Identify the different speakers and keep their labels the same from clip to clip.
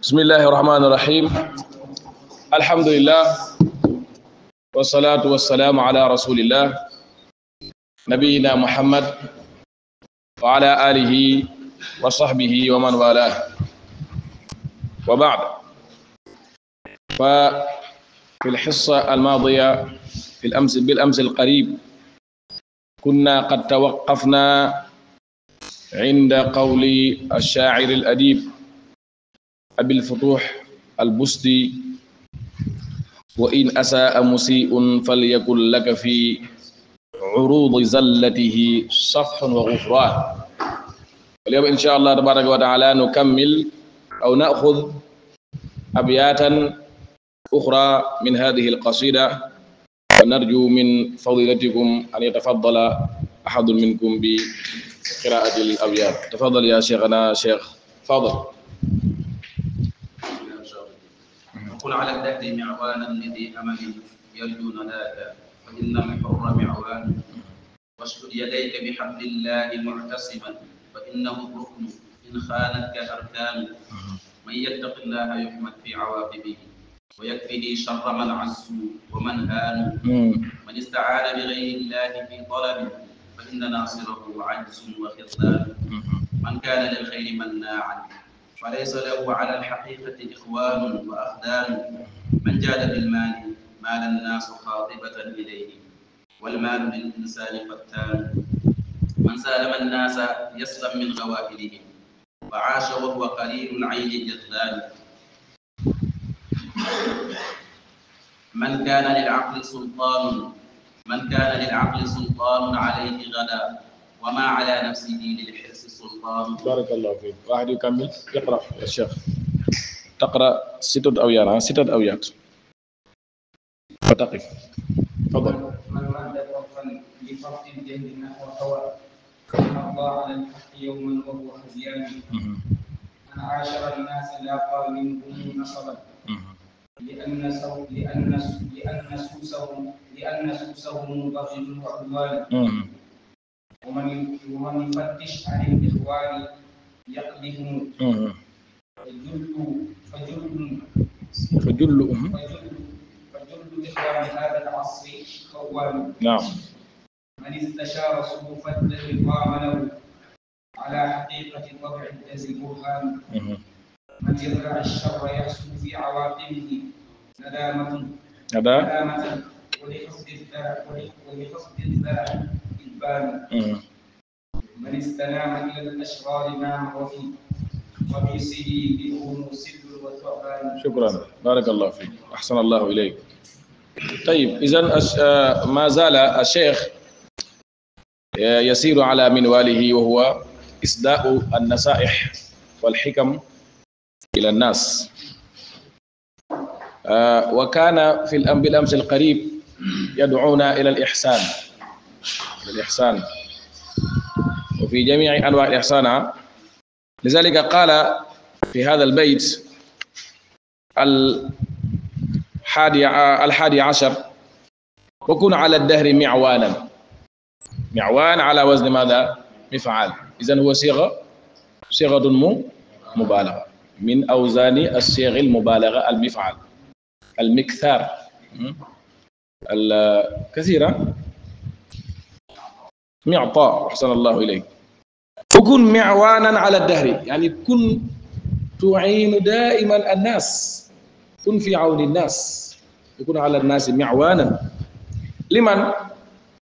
Speaker 1: بسم الله الرحمن الرحيم. الحمد لله والصلاة والسلام على رسول الله نبينا محمد وعلى آله وصحبه ومن والاه، وبعد. ففي الحصة الماضية بالأمس القريب كنا قد توقفنا عند قول الشاعر الأديب أبي الفتوح البستي: وإن أساء مسيء فليكن لك في عروض زلته صفح وغفران. اليوم إن شاء الله تبارك وتعالى نكمل أو نأخذ أبياتا أخرى من هذه القصيدة، ونرجو من فضيلتكم أن يتفضل أحد منكم بقراءة الأبيات. تفضل يا شيخنا شيخ فاضل.
Speaker 2: قل على الدهر معوانا لذي أمل يرجو نداك، فإن الحر معوان. واشدد يديك بحبل الله معتصما، فإنه الركن إن خانتك أركان. من يتق الله يحمد في عواقبه، ويكفيه شر من عزوا ومن هانوا. من استعان بغير الله في طلب، فإن ناصره عجز وخذلان. من كان للخير مناعا فليس له على الحقيقة إخوان وأخدان. من جاد بالمال مال الناس خاطبة إليه، والمال للإنسان فتان. من سالم الناس يسلم من غوافلهم، وعاش وهو قليل العين جذلان. من كان للعقل سلطان عليه غدا، وما على نفسه للحرص سلطان.
Speaker 1: بارك الله فيك. واحد يكمل يقرأ يا شيخ. تقرأ ستة أبيات فتقف. تفضل.
Speaker 3: من رد طرفا لفرط الجهل نحو هوى، فمضى على الحق يوما وهو خزيان. من عاشر الناس لاقى منهم نصبا، لأن سوسهم بغي وعدوان. ومن يفتش عن الإخوان يقلهم، فجل إخوان هذا العصر خوان.
Speaker 1: نعم.
Speaker 3: من استشار صفوف الدهر قام له، على حقيقة طبع الدهر برهان. من يزرع الشر يحصل في عواقبه ندامة، ولحسد الزرع إجبان. من استنام إلى الأشرار نام، وفي سبيله سبل وثعبان.
Speaker 1: شكرا، بارك الله فيك، أحسن الله إليك. طيب، إذن ما زال الشيخ يسير على منواله، وهو إسداء النصائح والحكم إلى الناس. وكان بالأمس القريب يدعونا إلى الإحسان وفي جميع أنواع الإحسان. لذلك قال في هذا البيت الحادي عشر: وكن على الدهر معوانا. معوان على وزن ماذا؟ مفعال. إذن هو صيغة مبالغة من أوزان الصيغ المبالغة، المفعال، المكثار الكثيرة. معطاء، أحسن الله إليك. وكن معوانا على الدهر، يعني كن تعين دائما الناس، كن في عون الناس، يكون على الناس معوانا. لمن؟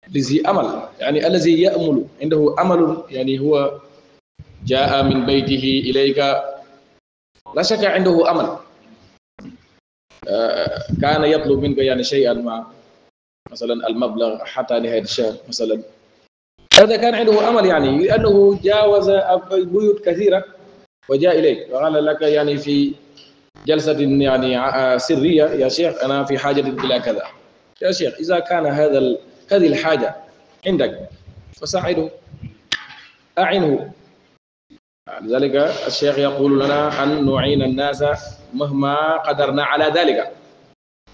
Speaker 1: لذي أمل، يعني الذي يأمل، عنده أمل، يعني هو جاء من بيته إليك لا شك عنده أمل. كان يطلب منك يعني شيئا ما، مثلا المبلغ حتى نهاية الشهر مثلا، هذا كان عنده أمل، يعني لأنه جاوز بيوت كثيرة وجاء إليك وقال لك يعني في جلسة يعني سرية: يا شيخ أنا في حاجة إلى كذا. يا شيخ إذا كان هذه الحاجة عندك فساعده، أعنه. لذلك الشيخ يقول لنا أن نعين الناس مهما قدرنا على ذلك.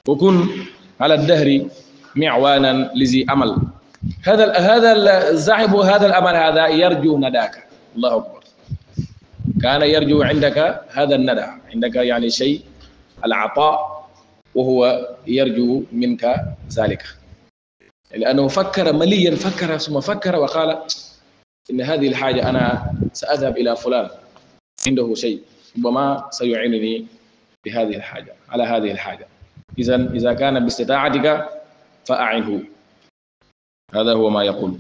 Speaker 1: وكن على الدهر معوانا لذي أمل. هذا الزاحب، هذا الأمل، هذا يرجو نداك. الله أكبر. كان يرجو عندك هذا الندى، عندك يعني شيء العطاء، وهو يرجو منك ذلك، لأنه فكر مليا، فكر ثم فكر وقال إن هذه الحاجة أنا سأذهب إلى فلان عنده شيء ربما سيعينني بهذه الحاجة على هذه الحاجة. إذا كان باستطاعتك فأعنه، هذا هو ما يقول.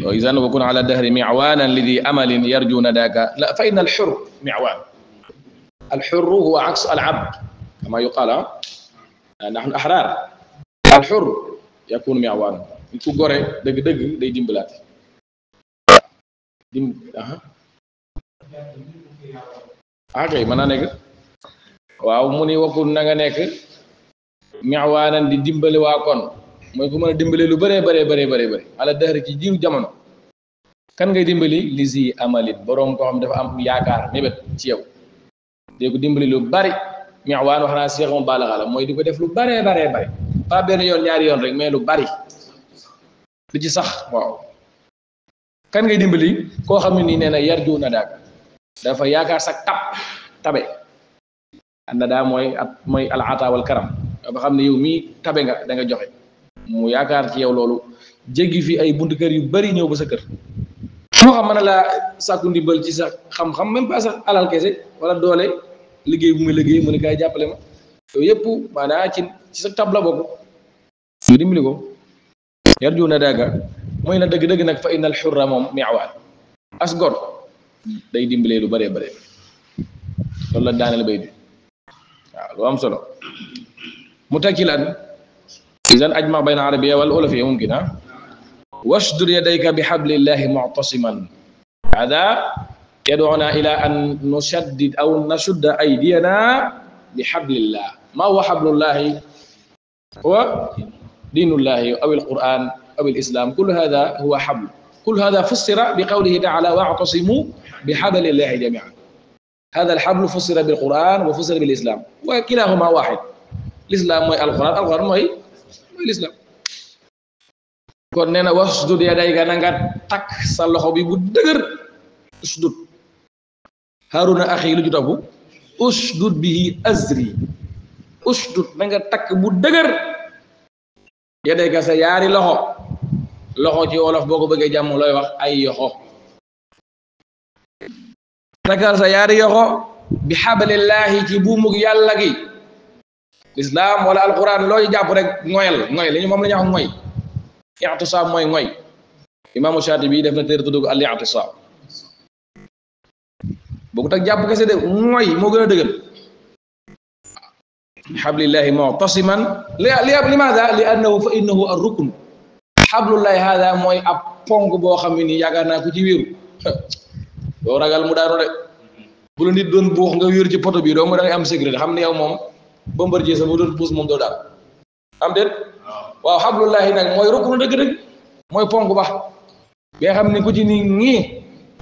Speaker 1: وإذا وكن على الدهر معوانا لذي أمل يرجو نداك، لا، فإن الحر معوان. الحر هو عكس العبد كما يقال، نحن أحرار. الحر يكون معوان، يكون غوري دغ دغ داي ديمبلات ديم akay mën naa nekk waaw mu ni wakul na nga nekk mi'waanan di dimbali waa kon mooy ku mën a dimbali lu bëree bëri ala dëhër ci jiw jamono. kan ngay dimbali li si amalit boroom koo xam dafa am yaakaar mébét ci yow, dee ko dimbali lu bari. mi'waan wax naa Cheikh moom baalaxa la mooy di ko def lu bëree bëri, pas benn yoon ñaari yoon rek mais lu bari lu ci sax. waaw kan ngay dimbali koo xam ne nii nee na yarju na daak dafa yaakaar sa tabe. anda daa mooy al ata wal karam, dafa xam ne yow mii tabe nga da nga joxe, mu yaakaar ci yow loolu jéggi fi ay buntu kër yu bari ñëw ba sa kër. moo xam mën a laa sàkku ndimbal ci sa xam-xam, même pas sax alal kese wala doole liggéey bu muy liggéey mu ne kaay jàppale ma, yooyu yëpp maanaa ci sa tab la bokk, ñu dimbali ko. yarju na daaga mooy na dëgg-dëgg nag fa innal xurra moom mi'waan, as gor day dimbalee lu bëree bëri. loolu la daaneel bay di waaw lu am solo. mutakilan idan ajma bayna arabiyya wal ulafiyya mumkin washdud yadayka bihablillahi mu'tasiman. hada yad'una ila an nushaddid aw nashudda aydiyana bihablillah. ma huwa hablullahi? huwa dinullahi aw alquran aw alislam. كل هذا هو حبل. كل هذا فسر بقوله تعالى واعتصموا بحبل الله جميعا. هذا الحبل فسر بالقرآن وفسر بالإسلام، وكلاهما واحد. الإسلام موي القرآن، القرآن موي الإسلام. kon nee na wasdud yadayka na nga takk sa loxo bi bu dëgër. usdud Haruna axi lu ju topp usdud bihi azri. usdud na nga takk bu dëgër yadayka sa yaari loxo. loxo ci wolof boo ko bëggee jàmm looy wax? ay yoxo. takkal sa yaari yoxo bi xablillahi ci buumug yàlla gi, lislaam wala alquran loo ci jàpp rek ngoyal. ngoy li ñu moom la ñu wax ngoy. i'tisaam mooy ngoy. imaamu Shaatibi def na téere tudd ko al-i'tisaam. boobu tak jàpp kese de ngoy moo gën a dëgër. xablillahi mu'tasiman limaada li annahu fa innahu ar-rukn. xablullahi hada mooy ab ponk boo xam ne nii yaakaar naa ku ci wéeru doo ragal mu daanu de. bu la nit doon buux nga wéeru ci poto bi doo nga da ngay am sécurité xam ne yow moom Bombardier sa bu doon puus moom doo daal am déet. waaw xablullahi nag mooy ruknu dëgg-dëgg, mooy ponk ba nga xam ne ku ci ni ñii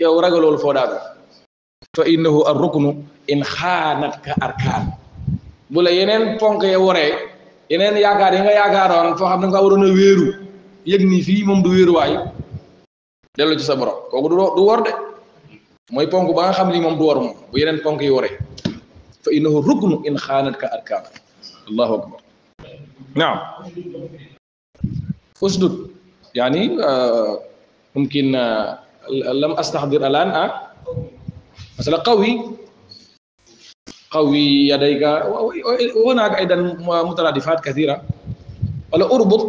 Speaker 1: yow ragaloolu foo daanu. fa innahu ar-ruknu in xaanat ka arkaan. bu la yeneen ponk ya waree, yeneen yaakaar yi nga yaakaaroon foo xam ne nga waroon a wéeru yëg ni fii moom du wéeruwaay, dellu ci sa borom, kooku du wor de. mooy ponk ba nga xam ni moom du war moom bu yeneen ponk yi waree. fa innahu ruknu in xaanat ka arkaan. allahu akbar. naam. usdud yani mumkin lam astahdir alan مثلا قوي يديك، وهناك ايضا مترادفات كثيره. ولا اربط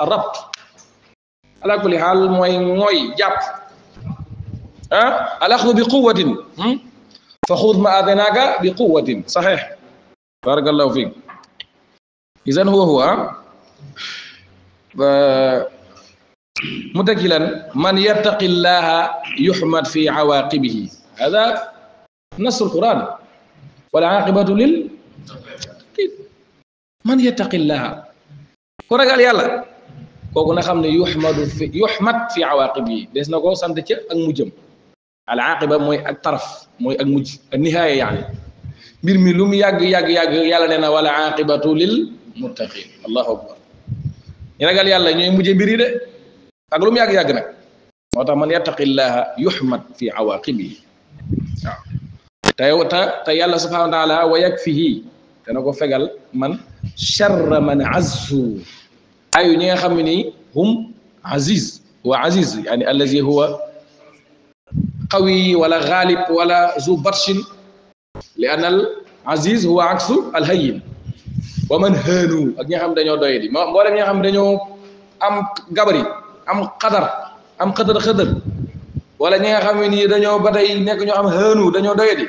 Speaker 1: الربط على كل حال موي جاب الاخذ بقوه فخذ ما اذناك بقوه. صحيح، بارك الله فيك. اذا هو متكلا من يتقي الله يحمد في عواقبه. هذا نص القرآن، والعاقبة للمتقين. من يتقي الله كورغال يالا كوكو نا خامني يحمد في عواقبه. ديس نكو سانت تي اك موجم. العاقبة موي اك طرف، موي اك موج، النهاية يعني. mbir mi lu mu yàgg yàlla nee na wala aqibatu lil muttaqin. allahu akbar. ñu ragal yàlla ñooy mujjee mbir yi de ak lu mu yàgg nag. moo tax man yattaqillaha yuhmad fi awaqibihi. te yàlla subhanahu wa taala wa yakfihi dana ko fegal man sharra man azzu ayu ñi nga xam ne nii hum aziz wa aziz yani allazi huwa qawi wala ghalib wala zu batshin li anna al aziz huwa aksu al hayyin wa man haanu ak ñi nga xam dañoo doye di mboolem ñi nga xam dañoo am gabari am xadar wala ñi nga xam ne nii dañoo ba tey nekk ñoo xam haanu dañoo doye di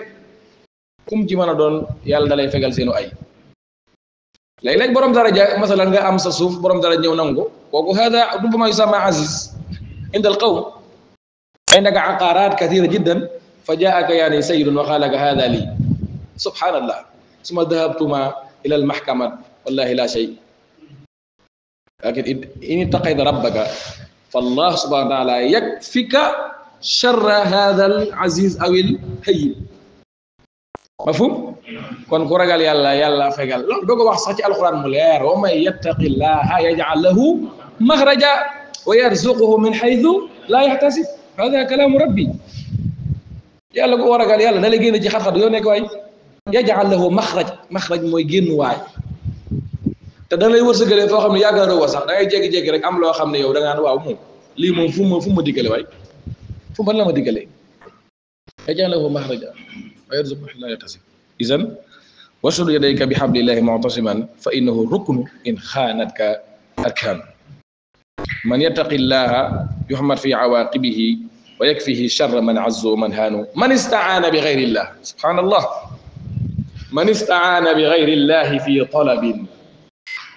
Speaker 1: kum ci mën a doon yàlla da lay fegal seenu ay léeg-léeg borom daraja masalan nga am sa suuf borom daraja ñëw nangu kooku hada rubama yusamma aziz inda al qawm indaka aqarat kathira jiddan fa jaaka yani sayyidun wa qala laka hada li subhanallah suma dhahabtuma ila al mahkamat wallahi la shay lakin in ittaqayta rabbaka fallah subhanahu wa ta'ala yakfika sharra hada al aziz aw al hayyin mafhum kon ku ragal yàlla fegal loolu doo ko wax sax ci alquran mu leer wa man yattaqillaha yaj'al lahu makhraja wa yarzuquhu min haythu la yahtasib hada kalamu rabbi yàlla ko ragal yàlla da lay génn ci xat-xat yoo nekk waay yaj'al lahu makhraj mooy génn waay te da lay wërsëgale foo xam ne yaakaaroo sax da ngay jékki-jékki rek am loo xam ne yow da ngaan waaw moom lii moom fu ma diggale waay fu man la ma diggale yaj'al lahu makhraja ويرزق لا يحتسب إذن واشد يديك بحبل الله معتصما فإنه الركن إن خانتك أركان من يتق الله يحمد في عواقبه ويكفيه شر من عز ومن هان من استعان بغير الله سبحان الله من استعان بغير الله في طلب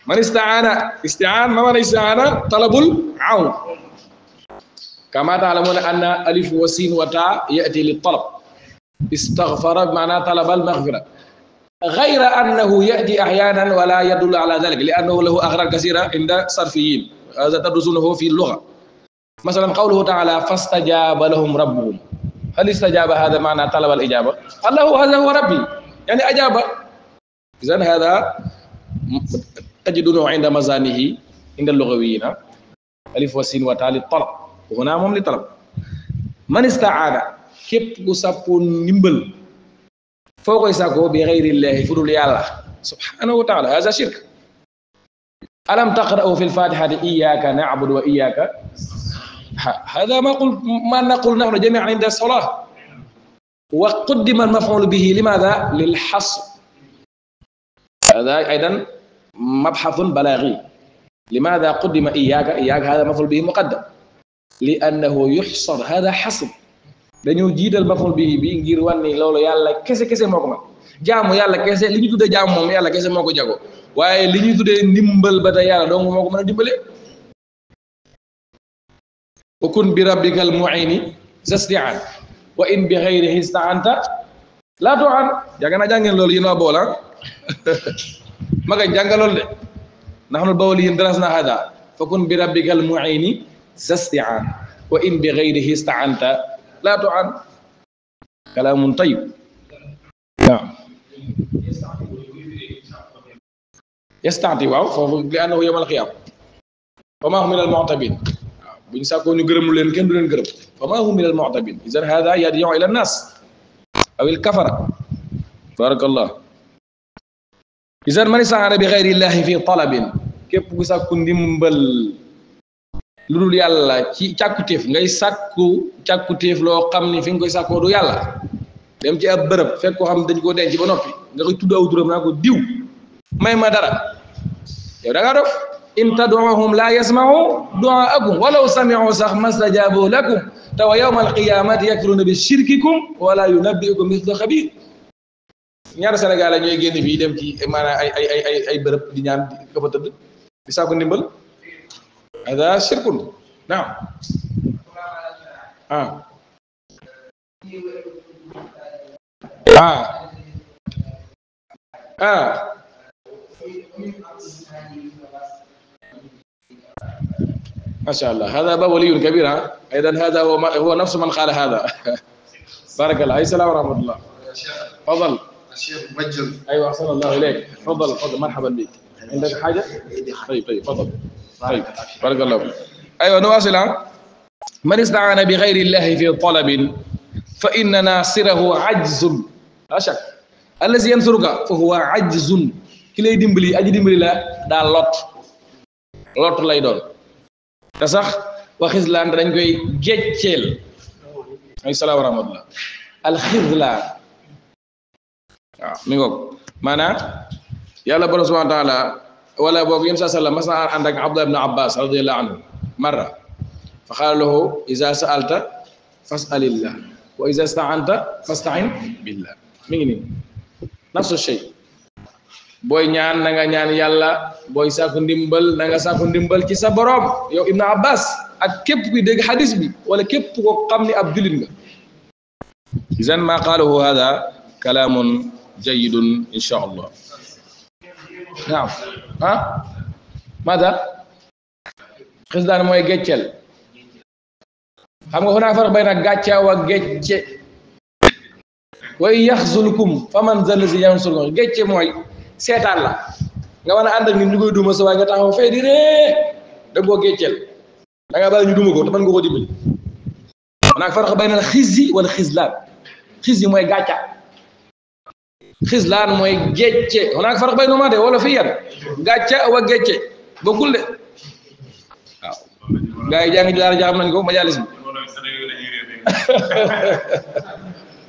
Speaker 1: من استعان ما استعان طلب العون كما تعلمون أن ألف وسين وتاء يأتي للطلب استغفر بمعنى طلب المغفرة غير أنه يأتي أحيانا ولا يدل على ذلك لأنه له أغراض كثيرة عند الصرفيين هذا تدرسونه في اللغة مثلا قوله تعالى فاستجاب لهم ربهم هل استجاب هذا معنى طلب الإجابة الله هذا هو ربي يعني أجاب إذن هذا تجدونه عند مزانه عند اللغويين ألف وسين وتاء للطلب وهنا هم للطلب من استعان képp ku sàppoon ndimbal foo koy sàkkoo bi ghayrillahi fudul yàlla subhanahu wa ta'ala hada shirk alam taqra'u fi al-fatihati iyyaka na'budu wa iyyaka hada ma naqul nahnu jami'an inda as-salah wa qaddima al-maf'ul bihi limadha lil-hasr hada aidan mabhathun balaghi limadha qaddima iyyaka hada maf'ul bihi muqaddam li'annahu yuhsar hada hasr dañoo jiital maful bi ngir wànni loolu yàlla kese moo ko man jaamu yàlla kese li ñu tuddee jaamu moom yàlla kese moo ko jago waaye li ñuy tuddee ndimbal ba tey yàlla dong moo ko mën a dimbale wa kun bi rabbikal mu'ini zasti'an wa in bi ghayrihi ista'anta la tu'an jàng naa jàngeen loolu yéen waa boola ma nga jànga loolu de nahnu bawliyin darasna hada fa kun bi rabbikal mu'ini zasti'an wa in bi ghayrihi ista'anta لا تعان كلام طيب نعم يستعطي واو لأنه يوم القيامة فما هم من المعتبين بن ساكو ñu gërëm leen kenn du leen gërëm فما هم من المعتبين إذن هذا يدعو إلى الناس أو الكفرة بارك الله إذن من استعان بغير الله في طلب képp ku sàkku ndimbal lu dul yàlla ci càkkutéef ngay sàkku càkkutéef loo xam ni fi nga koy sàkkoo du yàlla dem ci ab bërëb fekk ko xam dañ koo denc ba noppi nga koy tudd aw turam naa ko diw may ma dara yow da ngaa dof in tad'uhum la yasma'u du'aakum walaw sami'u sax mastajabu lakum te wa yawma alqiyamati yakfuruna bi shirkikum wala yunabbi'ukum mithlu khabir ñaar Sénégal ñooy génn fii dem ci maanaam ay bërëb di ñaan di fa tëdd di sàkku ndimbal هذا شرك نعم ما شاء الله هذا أبا ولي كبير أيضا هذا هو نفس من قال هذا بارك الله السلام ورحمة الله تفضل
Speaker 4: الشيخ مجد
Speaker 1: أيوة أحسن الله إليك تفضل مرحبا بك عندك حاجة طيب تفضل طيب بارك الله فيك أيوة نواصل من استعان بغير الله في طلب فإن ناصره عجز la shak allazi yansuruka fa huwa ajzun ki lay dimbali aji dimbali la daa lot lay doon te sax wa xislaan dañ koy gecceel ay salaam wa rahmatullah al xislaan waaw mi ngoog maanaam yàlla borom subhanahu wa taala wala boog yéen saa sallam mas na ànd ak Abdullah ibn Abbas radiyallahu anhu marra fa qaala lahu iza sa'alta fas'alillah wa iza sta'anta fasta'in billah mi ngi nii nafsu shay booy ñaan na nga ñaan yàlla booy sàkku ndimbal na nga sàkku ndimbal ci sa borom yow Ibn Abbas ak képp kuy dégg xadis bi wala képp ko xam ni ab jullit nga izan ma qaalahu hada kalaamun jayyidun insha allah naam maada xislaan mooy geccel xam nga hunaa farq bayna gàcca wa gecce way yaxzulkum faman zallazi yansurkum gecce mooy seetaan la nga war a ànd ak nit ñu koy duma sa waaye nga taxaw fee di ree da nga koo gecceel da nga bàyyi ñu duma ko te mën nga ko dimbali hunaa farq bayna al xizyi wal xislaan xizyi mooy gàcca xislaan mooy gecce hunaa farq baynahuma de wala fi yan gàcca wa gecce bokkul de waaw gars yi jàngi daara ja xam nañ ko majalis bi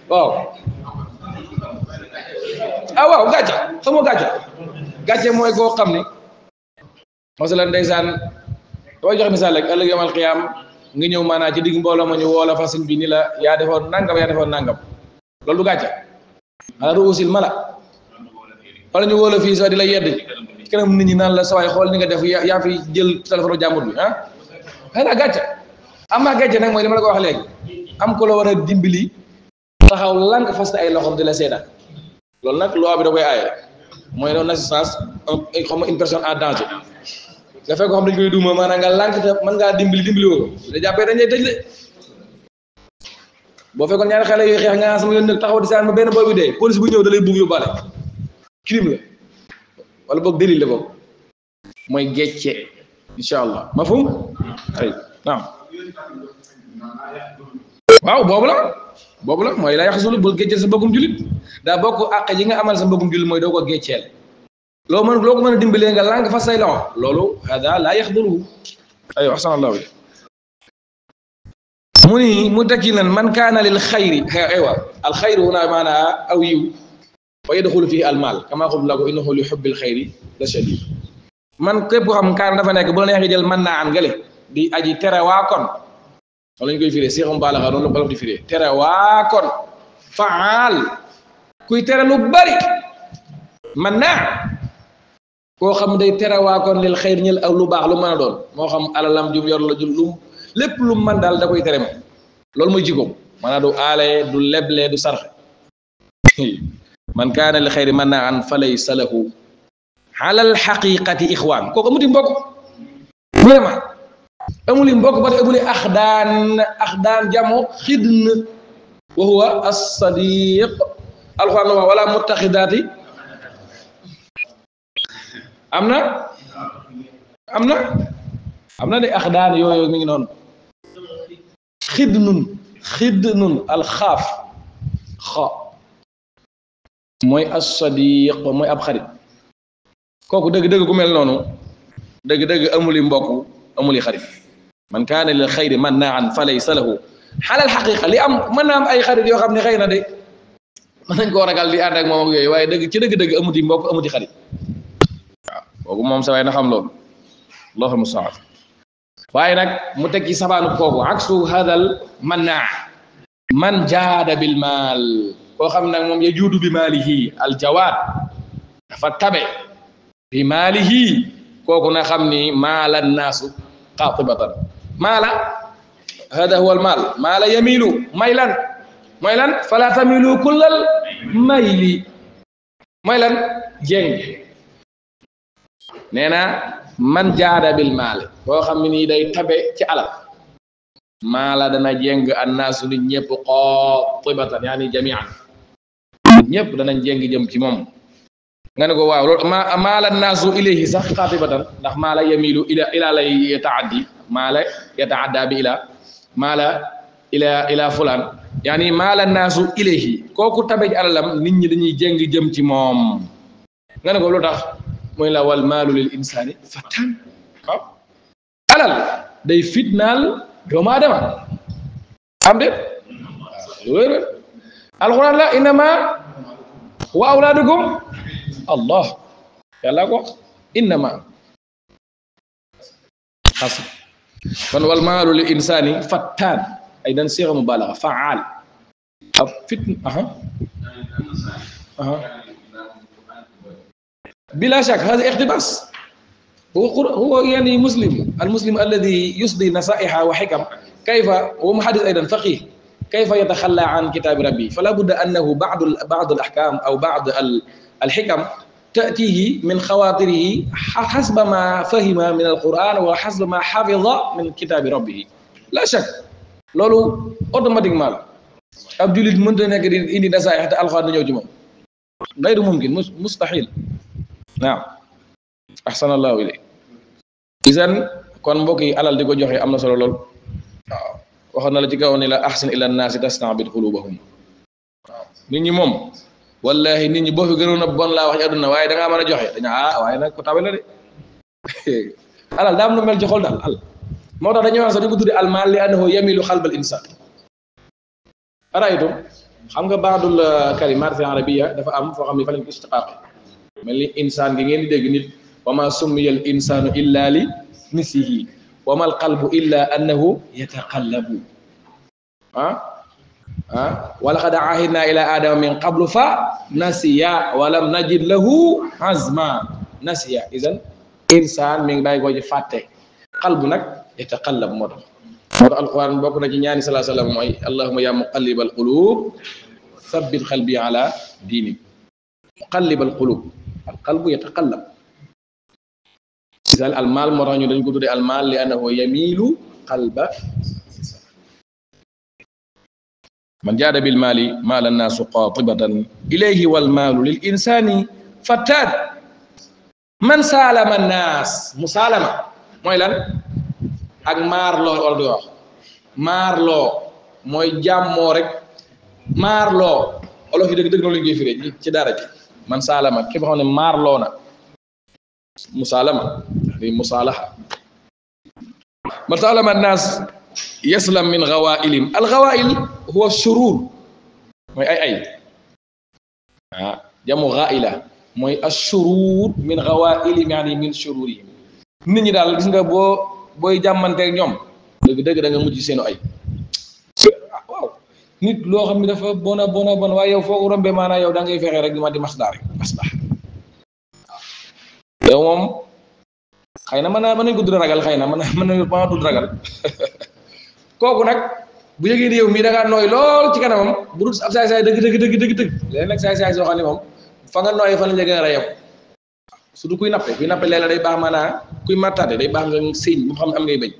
Speaker 1: waaw waaw gàcca xamoo gàcce mooy koo xam ni masalan ndeysaan damay joxe misaal rek ëllëg yomal xiyaam nga ñëw maanaam ci digg mbooloo ma ñu woola fasin bi ni la yaa defoon nangam loolu du gàcca ala ruusil mala wala ñu woola fii sax di la yedd ci kanam nit ñi naan la sawaay xool ni nga def yaa fi jël téléphone jàmbur bi xanaa gàcca am naa gàcce nag mooy li ma la ko wax léegi am ko la war a dimbali taxaw lank fas ay loxoom di la seetaan loolu nag loi bi da koy aaye mooy doon assistance xam nga une personne en danger nga fekk ko xam dañ koy duma maanaam nga lank te mën ngaa dimbali woo da jàppee dañ lay tëj de boo fekkoon ñaari xale yooyu xeex nga sama yoon nag taxaw di saan ma benn booy bi dee police bu ñëw da lay bugg yóbbaale crime la wala boog délit la boog mooy gecce incha allah mafhum ay naam waaw boobu la mooy la yaxsulu bul gecceel sa mbokkum julit daa bokk àq yi nga amal sa mbokkum julit mooy doo ko gecceel loo ko mën a dimbalee nga làng fa say loxo loolu hada laa yaxduruhu aywa ahsan allahu mu tekki nan man kaana lil xayri aywa al xayru huna maanaa aw yiw wa yadxulu fihi al maal kama qultu lakum innahu li hubbil xayri la shadid man képp xam kaan dafa nekk bu la neexee jël mën naa an gale di aji tere waa kon loolu lañ koy firee seexum baalaxa noonu la ko di firee tere waa kon faal kuy tere lu bari mën naa koo xam day tere waa kon lil xayr ñël aw lu baax lu mën a doon moo xam alalam jum yor la jul lu lépp lu mën daal da koy tere moom loolu mooy jikkoom maanaam du aale du leble du sarxe man kaana lil xayri mën naa an falaysa lahu alal xaqiqati ixwaan kooku amuti mbokk vraiment amuli mbokk ba te amuli axdaan jamo xidn wa huwa as-sadiq alxuraan wax wala muttaxidaati am na de axdaan yooyu mi ngi noonu xidnun alxaaf xa mooy as-sadiq mooy ab xarit kooku dëgg-dëgg ku mel noonu dëgg-dëgg amuli mbokk amuli xarit man kaana lil xayri mannaan falaysa lahu xalal xaqiqa li am mën naa am ay xarit yoo xam ne xëy na de mën nañ koo ragal di ànd ak moom ak yooyu waaye dëgg ci dëgg-dëgg amuti mbokk amuti xarit waaw kooku moom sa waay na xam loolu allahu musta'an waaye nag mu teg ci sabaanu kooku aksu hadal mannaa man jaada bil maal koo xam nag moom yajuudu bi maalihi al jawaad dafa tabe bi maalihi kooku na xam ni maala naasu qaatibatan maala hada huwa al maal maala yamilu maylan fala tamilu kullal mayli maylan jéng nee na man jaada bil maal koo xam ne nii day tabe ci alal maala dana jéng annaasu nit ñëpp qaatibatan yaani jamian ñëpp danañ jéng jëm ci moom nga ne ko waaw loolu maala naasu ilayhi sax qaatibatan ndax maala yamilu ila lay yataaddi maala yataadda bi ila maala ila fulaan yaani maala naasu ilayhi kooku tabe ci alalam nit ñi dañuy jéng jëm ci moom nga ne ko lu tax mooy la wal maalu lil insaani fattaan waaw alal day fitnaal doomu aadama am de wér alquran la innama wa awlaadukum allah yàlla ko innama xas kon wal maalu lil insaani fattaan ay dan siga mubalaga faal ab fitna بلا شك هذا اقتباس هو يعني المسلم الذي يصدي نصائح وحكم كيف هو محدث ايضا فقيه كيف يتخلى عن كتاب ربي فلا بد انه بعض الاحكام او بعض الحكم تاتيه من خواطره حسب ما فهم من القران وحسب ما حفظ من كتاب ربه لا شك لولو اوتوماتيكمان اب جوليت مونتا نيك دي اندي نصائح تا القران نيو جي موم غير ممكن مستحيل نعم احسن الله اليك اذن كون مبوكي علال ديكو جوخي امنا سولو لول waxoon na la ci kaw ni la ahsin ila an-nas tastabid qulubahum nit ñi moom wallahi nit ñi boo fi gënoon a bon laa wax ci àdduna waaye da ngaa mën a joxe dañu waaye nag ko tabe la de alal daa am nu mel ci xol daal al moo tax dañuy wax sax di ko tudde almal li annahu yamilu xalbal insan araytum xam nga baadul kalimat fi arabiyya dafa am foo xam ne fa lañ ko istiqaaqi mel ni insaan gi ngeen di dégg nit wa ma summiya al insanu illa li mislihi وما القلب إلا أنه يتقلب ولقد عهدنا إلى آدم من قبل فنسي ولم نجد له عزما نسي إذن إنسان من باي كوجي فاتي قلبنا يتقلب مرة القرآن بوكنا جنياني صلى الله عليه وسلم اللهم يا مقلب القلوب ثبت قلبي على دينك مقلب القلوب القلب يتقلب إذن المال مرة ñu dañ ko tuddé المال لأنه يميل قلب من جاد بالمال مال الناس قاطبة إليه والمال للإنسان فتاد من سالم الناس مسالمة موي لان ak marlo wala do wax marlo moy jammo rek marlo olof yi deug deug no lañ koy firé ci dara ci man salama képp xam ne marlo na مسالمة مصالحة مسالمة الناس يسلم من غوائلهم الغوائل هو الشرور موي اي جمع غائلة موي الشرور من غوائلهم يعني من شرورهم nit ñi daal gis nga booy jàmmanteeg ñoom dëgg da nga mujj seenu ay waaw nit loo xam ne dafa bon waaye yow foo rombe maanaa yow da ngay fexe rek di masdaa rek masdaa yow moom xëy na mën nañ ko tudd ragal xëy na mën na tudd ragal kooku nag bu yëgee ni yow mii da ngaa nooy lool ci kanamam bu dul ab saay-saay dëgg léegi nag saay-saay soo xam ne moom fa nga nooy fa la njëkk a reyam surtout kuy nappe léeg-léeg day baax maanaa kuy mattaate day baax nga siñ mu xam ne am ngay bëñ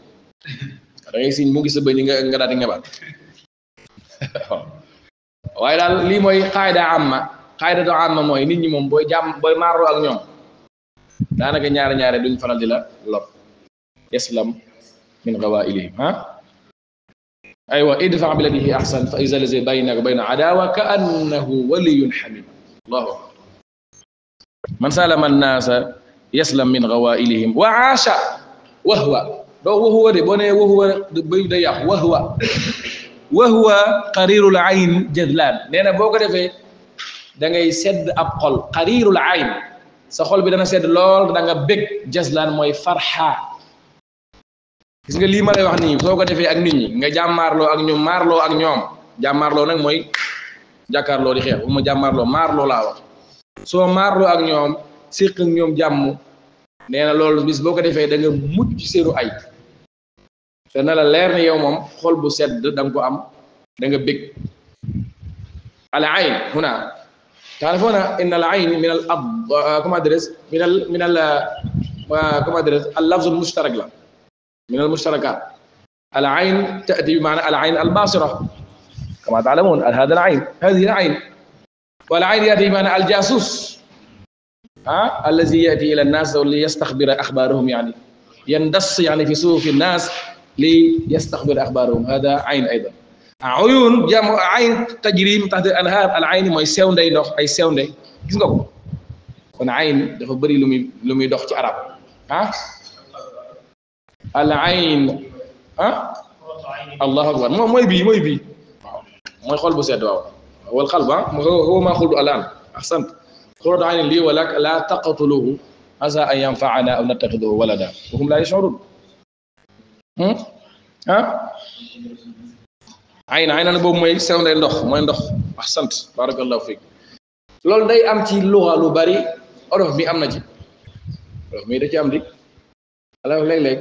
Speaker 1: da ngay siñ mu ngi sa bëñ nga daal di ngebaat waaye daal lii mooy xaayda amma mooy nit ñi moom booy maaroo ak ñoom daanaka ñaare duñ faral di la lor yaslam min gawailihim aywa idfa billati ahsan fa iza allazi baynaka wa bayna adawa ka annahu waliyyun hamim allahu akbar man salama an-nasa yaslam min gawailihim wa aasha wahwa doo wahuwa de boo nee wahuwa bay day yàq wahwa qarirul ayn jadlan nee na boo ko defee da ngay sedd ab xol qarirul ayn sa xol bi dana sedd lool da nga bég jaslaan mooy farxa gis nga lii ma lay wax nii soo ko defee ak nit ñi nga jàmmaarloo ak ñoom maarloo ak ñoom jàmmaarloo nag mooy jàkkaarloo di xeex bu ma jàmmaarloo maarloo laa wax soo maarloo ak ñoom séq ak ñoom jàmm nee na loolu bis boo ko defee da nga mucc seenu ay te na la leer ne yow moom xol bu sedd da nga ko am da nga bég al ayn huna تعرفون ان العين من كما ادرس من كما ادرس اللفظ المشترك له من المشتركات العين تاتي بمعنى العين الباصره كما تعلمون هذا العين هذه العين والعين ياتي بمعنى الجاسوس الذي ياتي الى الناس ليستخبر اخبارهم يعني يندس يعني في صفوف الناس ليستخبر اخبارهم هذا عين ايضا uyun jam ayn tajri min tahti anhar al ayn mooy sewnday ndox ay sewnde gis nga ko kon ayn dafa bëri lu muy dox ci arab ah al ayn ah allahu akbar mooy bii waaw mooy xol bu sedd waaw wal qalb huwa ma qultu al'an ahsant qurratu aynin lii wa lak la taqtuluhu asa an yanfa'ana aw nattakhidahu walada wa hum la yash'urun ayna boobu mooy sewnde ndox mooy ndox ahsant barakallahu fiik loolu day am ci luxa lu bari olof mi am na ci olof mi da ci am di ala léeg-léeg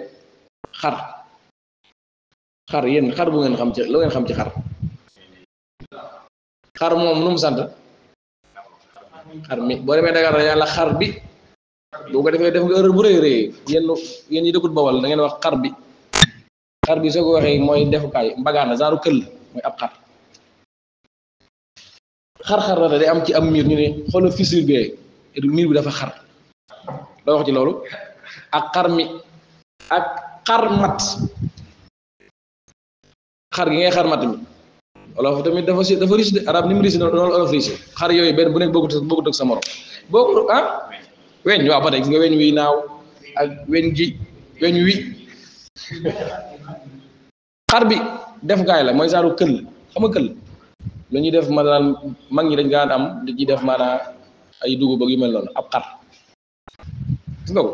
Speaker 1: xar yéen xar bu ngeen xam ci lu ngeen xam ci xar moom nu mu sant xar mi boo demee Dakar yàlla xar bi boo ko defee def nga erreur bu rëy rëy yéen ñi dëkkut Bawol da ngeen wax xar bi soo ko waxee mooy defukaay mbagaana genre këll mooy ab xar la day am ci am miir ñu ne xoolal fissure bi miir bi dafa xar loo wax ci loolu ak xar mi ak xar mat xar gi ngay xar mat mi olof tamit dafa riche de arab ni mu riche noonu olof riche xar yooyu benn bu nekk bokkut ak sa morom boo weñ waaw ba tey gis nga weñ wi naaw ak weñ wi xar bi defukaay la mooy saaru këll xam nga këll la ñuy def maanaam mag ñi dañ gaan am di ci def maanaam ay dugub ak yu mel noonu ab xar gis nga ko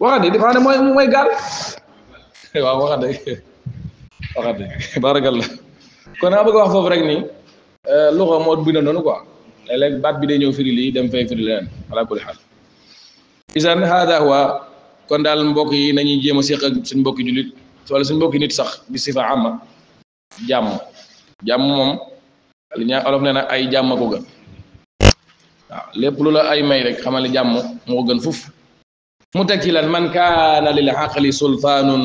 Speaker 1: waxande dafa ne mooy gaal waaw waxande barakallah kon naa bëgg wax foofu rek ni luxa moo bind noonu quoi léeg-léeg baat bi day ñëw firi lii dem fay firi leneen ala kulli xaal isan hada huwa kon daal mbokk yi nañuy jéem a séq ak suñ mbokki jullit wala suñ mbokki nit sax bi sifa amma jàmm moom li ñaa olof nee na ay jàmm ko gën waaw lépp lu la ay may rek xamal ni jàmm moo gën fuf mu teg ci lan man kaana lil aqli sultaanun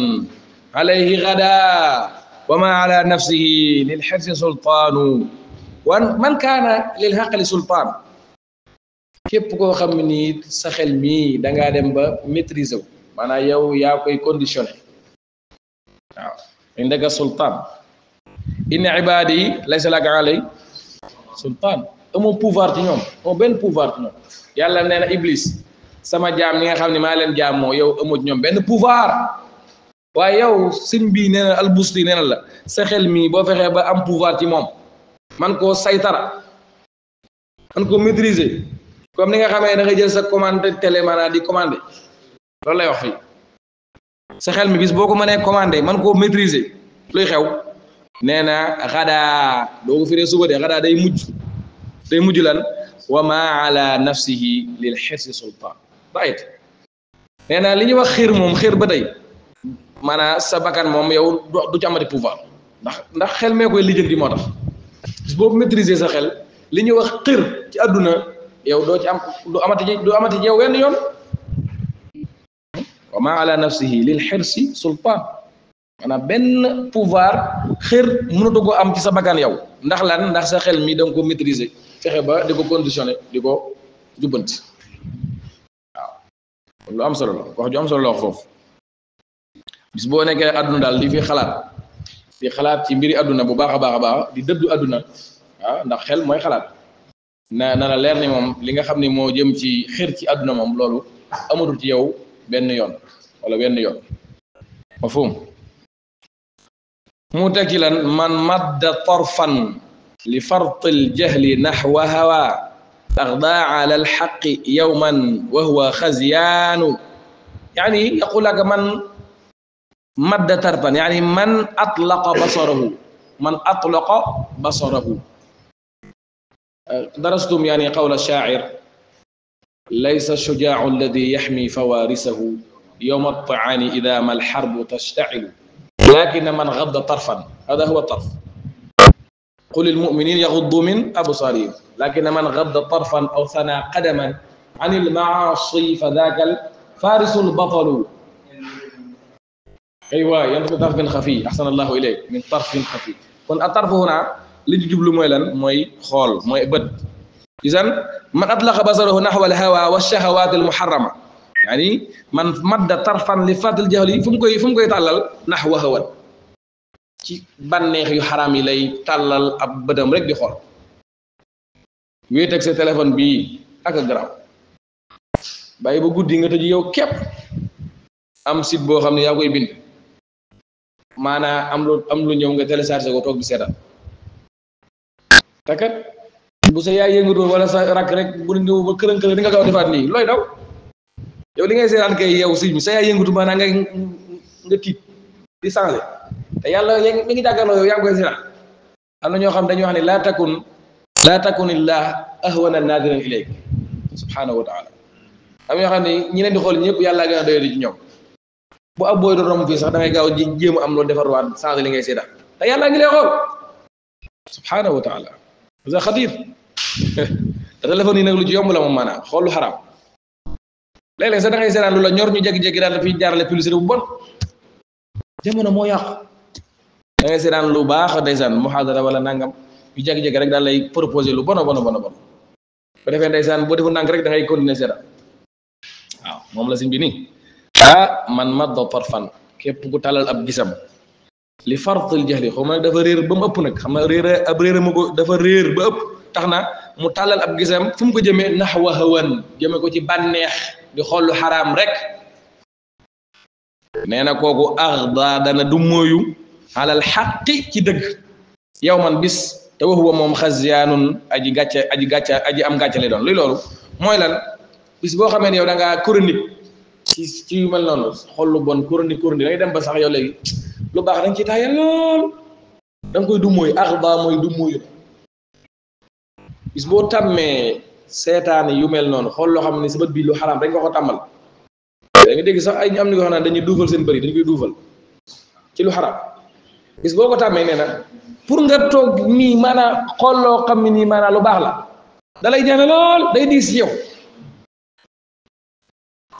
Speaker 1: alayhi gada wa ma ala nafsihi lil xirsi sultaanu wan man kaana lil aqli sultaan képp koo xam ne nii sa xel mii dangaa dem ba maîtriser wu maanaam yow yaa koy conditionné waaw indaka sultaan inna ibaadi laysa laka alay sultaan amoo pouvoir ci ñoom amoo benn pouvoir ci ñoom yàlla nee na iblis sama jaam ñi nga xam ne maa leen jaam moo yow amoo ci ñoom benn pouvoir waaye yow sëñ bii nee na albusti nee na la sa xel mii boo fexee ba am pouvoir ci moom man koo saytara man koo maîtriser comme ni nga xamee da nga jël sa commande télé maanaam di commandé loolu lay wax fii sa xel mi bis boo ko mënee commandé man koo maîtriser luy xew nee na xadaa doo ko firee suba de xadaa day mujj lan wa ma ala nafsihi lil xirsi sultaan bayit nee na li ñuy wax xiir moom xiir ba tey maanaam sa bakkan moom yow du ci amati pouvoir ndax xel mee koy lijjanti moo tax bis boobu maîtriser sa xel li ñuy wax xiir ci àdduna yow doo ci am du amati ci yow wenn yoon wa ma ala nafsihi lil xirsi sultaan maanaam benn pouvoir xër mënatu ko am ci sa bakkan yow ndax lan ndax sa xel mi da nga ko maîtriser fexe ba di ko conditionné di ko jubbanti waaw lu am solo la wax ju am solo la wax foofu bis boo nekkee àdduna daal di fi xalaat ci mbiri àdduna bu baax a baax di dëddu àdduna waaw ndax xel mooy xalaat na la leer ni moom li nga xam ne moo jëm ci xër ci àdduna moom loolu amatul ci yow benn yoon wala wenn yoon mafhum mu tekki lan man madda tarfan li fartil jahli naxwa hawa axdaa ala alxaqi yowman wa huwa xazyaanu yani yaqul laka man madda tarfan yani man atlaqa basarahu درستم يعني قول الشاعر ليس الشجاع الذي يحمي فوارسه يوم الطعان إذا ما الحرب تشتعل لكن من غض طرفا هذا هو الطرف قل المؤمنين يغضوا من أبصارهم لكن من غض طرفا أو ثنى قدما عن المعاصي فذاك الفارس البطل أيوة ينطق طرف خفي أحسن الله إليك من طرف خفي كن الطرف هنا li ñu jublu mooy lan mooy xool mooy bët isan man atlaqa basarahu naxwa al hawa wa shahawat al muharrama yani man madda tarfan li fatil jahli fu mu koy tàllal naxwa hawan ci bànneex yu xaraam yi lay tàllal ab bëtam rek di xool wéet ak sa téléphone bii ak a garaaw bàyyi ba guddi nga tëj yow képp am site boo xam ne yaa koy bind maanaa am lu ñëw nga téléchargé ko toog di seetaan takat bu sa yaay yëngatu wala sa rakk rek bu ñëw ba kërën kërën di nga gaaw defaat nii looy daw yow li ngay seetaan kay yow si sa yaay yëngatu maanaa nga tiit di changé te yàlla mi ngi jàkkaarloo yow yaa ngi koy seetaan am na ñoo xam dañuy wax ne laa takunillah ahwana naadiran ilayk subhanahu wa taala am ñoo xam ne ñi leen di xool ñëpp yàlla gën a doyadi ci ñoom bu ab booy doon romb fii sax da ngay gaaw jéem a am loo defarwaat changé li ngay seetaan te yàlla ngi lay xool subhanahu wa taala c'est xatir te téléphone yi nag lu ci yomb la moom maanaam xool lu xaraam léeg-léeg sax da ngay seetaan lu la ñor ñu jékki-jékki daal dafay jaarale publicité bu bon jamono moo yàqu da ngay seetaan lu baax ndeysaan muhaadara wala nangam ñu jékki-jékki rek daal lay proposé lu bon a bon a bon a bon bu defee ndeysaan boo defu ndànk rek da ngay continuer seetaan waaw moom la siñ bi nii man madda tarfan képp ku talal ab gisam li fartil jahli xaw ma nag dafa réer ba mu ëpp nag xam na réer ab réer ma ko dafa réer ba ëpp tax na mu talal ab gisam fu mu ko jëmee naxwa hawan jëme ko ci bànneex di xool lu xaraam rek nee na kooku arda dana du mooyu alal xaqi ci dëgg yow man bis te waxuwa moom xasyaanun aji am gàcce lay doon luy loolu mooy lan bis boo xamee ne yow da ngaa chronique ci yu mel noonu xool lu bon chronique da ngay dem ba sax yow léegi lu baax dañ ci taayal lool da nga koy du mooy arda mooy du mooyu bis boo tàmmee seetaani yu mel noonu xool loo xam ne sa bët bii lu xaraam dañ ko ko tàmmal da nga dégg sax ay am ni ko xam ne dañuy duufal seen bëri dañ koy duufal ci lu xaraam bis boo ko tàmmee nee na pour nga toog nii maanaam xool loo xam ne nii maanaam lu baax la da lay jafe lool day diis ci yow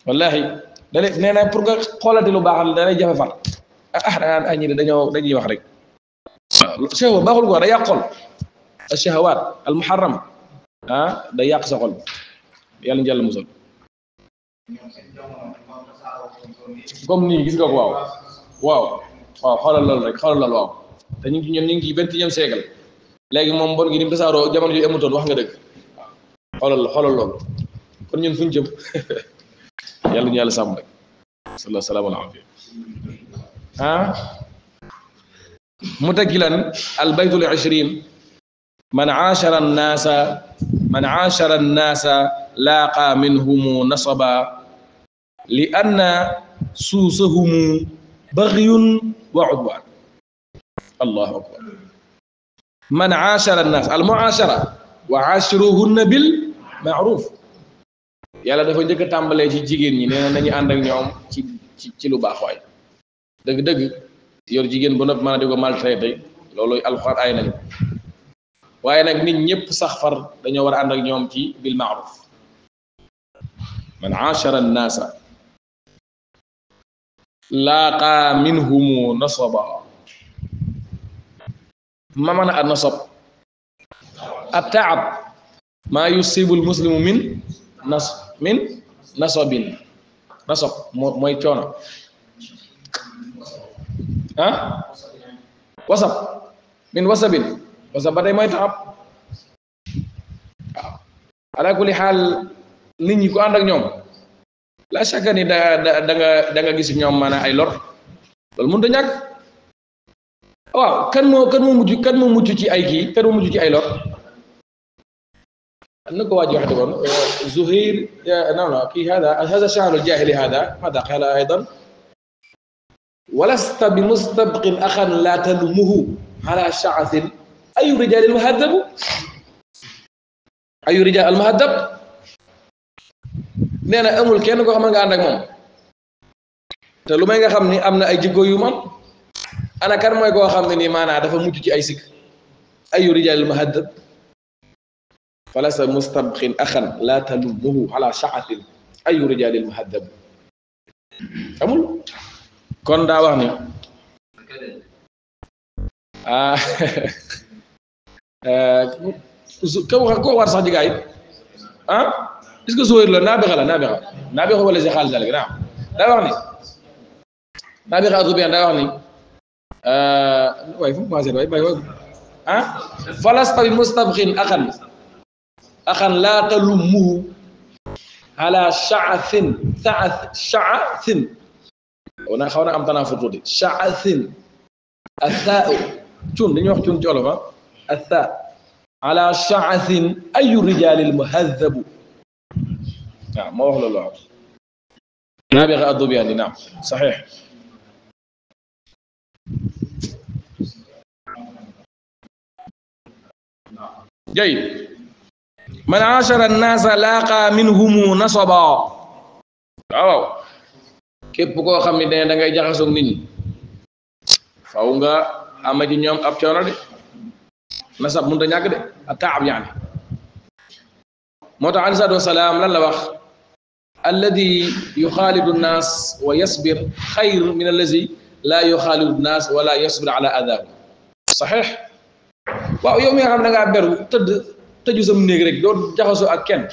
Speaker 1: wallahi dalay nee na pour nga xoolati lu baax la da lay jafe far danaan ay ñi dañuy wax rek waaw shahwa baaxul ko da yàq xol ash-shahawaat al-muharrama da yàq sa xol yàlla njàll musal comme nii gis nga ko waaw xoolal loolu rek xoolal loolu waaw te ñu ngi ci 21e siècle léegi moom mbon gi ni mu tasaaroo jamono yu amutoon wax nga dëgg waaw xoolal loolu kon ñun fuñ jëm yàlla ñu yàlla sàmm rek sallallahu salaam ala afiya mu tekki lan al baytul 20 man aashara annaasa laaqa minhumu nasaba li anna suusahumu bagyun wa udwan allahu akbar man aashara annaas al muaashara wa aashiruhunna bil ma'ruf yàlla dafa njëkk a tàmbalee ci jigéen ñi nee na nañu ànd ak ñoom ci lu baax waay dëgg-dëgg yor jigéen ba noppi mën a di ko maltraité loolu alxuraan ay nañu waaye nag nit ñëpp sax far dañoo war a ànd ak ñoom ci bil ma'ruf man aashara annaasa laaqa minhumu nasaba ma mën a at nasab at-ta'ab maa yusibu al-muslimu min nasabin nasab mooy coono wasab min wasabin wasab ba tey mooy taxab waaw ala kulli xaal nit ñi ko ànd ak ñoom la chaque ni da nga gis ñoom maanaam ay lor loolu mënut a ñàkk waaw kan moo mucc ci ay kii kan moo mucc ci ay lor نكو واجي واحد يقول زهير نعم كي هذا شعر الجاهلي ماذا قال أيضا ولست بمستبق أخا لا تلمه على شعث أي رجال المهذب nee na amul kenn koo xam nga ànd ak moom te lu may nga xam ni am na ay jikko yu man ana kan mooy koo xam ne nii maanaa dafa mucc ci ay sikk ayu rijal muhaddab falasa mustabqin axan la talumuhu ala sha'atin ayu rijal muhaddab amul kon daa wax ni ko war sax jigaay est-ce que Zuhayr la naabixa wala si xaalis daal naaw daa wax ni naabixa Atubiyaan daa wax ni waaye fu mu commencé waay bay ah falasta bi mustabxin axan laa talummuhu ala sha'athin wana xaw na am tanaa tuuti sha'athin athaa cun dañuy wax cun ci olof athaa ala sha'athin ayu rijalil muhadhabu waaw moo wax loolu waaw naabiga ad-Dubyaani naam saxiix jay man aashara an-naasa laaqa minhumu nasaba waaw képp koo xam ne da ngay jaxasoog nit ñi faw nga ama ci ñoom ab coono de nasab mënut a ñàkk de a taab yaani moo tax aleyhi salaatu wasalaam lan la wax alladi yuxaalidu nnaas wa yasbir xayr min allazi laa yuxaalidu nnaas wala yasbir ala adaab saxiix waaw yow mi nga xam ne da ngaa beru tëju sam néeg rek doo jaxasoo ak kenn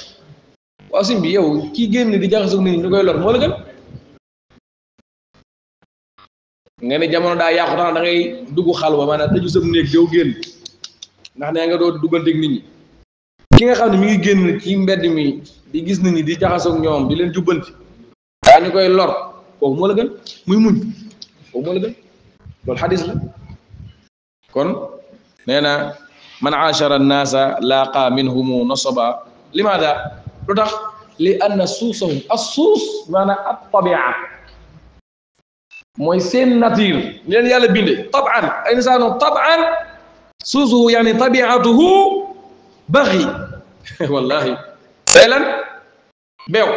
Speaker 1: waaw sim bi yow kii génn di jaxasoo nit ñi ñu koy lor moo la gën nga ne jamono daa yàqu tax da ngay dugg xalwa maanaam tëju sam néeg doo génn ndax nee nga doo dugganteeg nit ñi ki nga xam ne mi ngi génn ci mbedd mi di gis nit ñi di jaxasoo ak ñoom di leen jubbanti daa ñu koy lor kooku moo la gën muy muñ kooku moo la gën loolu xadis la kon nee na man aashara annaasa laaqa minhumu nasaba limaada lu tax li anna suusahum as-suus maanaam at-tabia mooy seen nature ni leen yàlla binde taban ay insaanu taban suusuhu yani tabiatuhu baxi wallahi day lan beew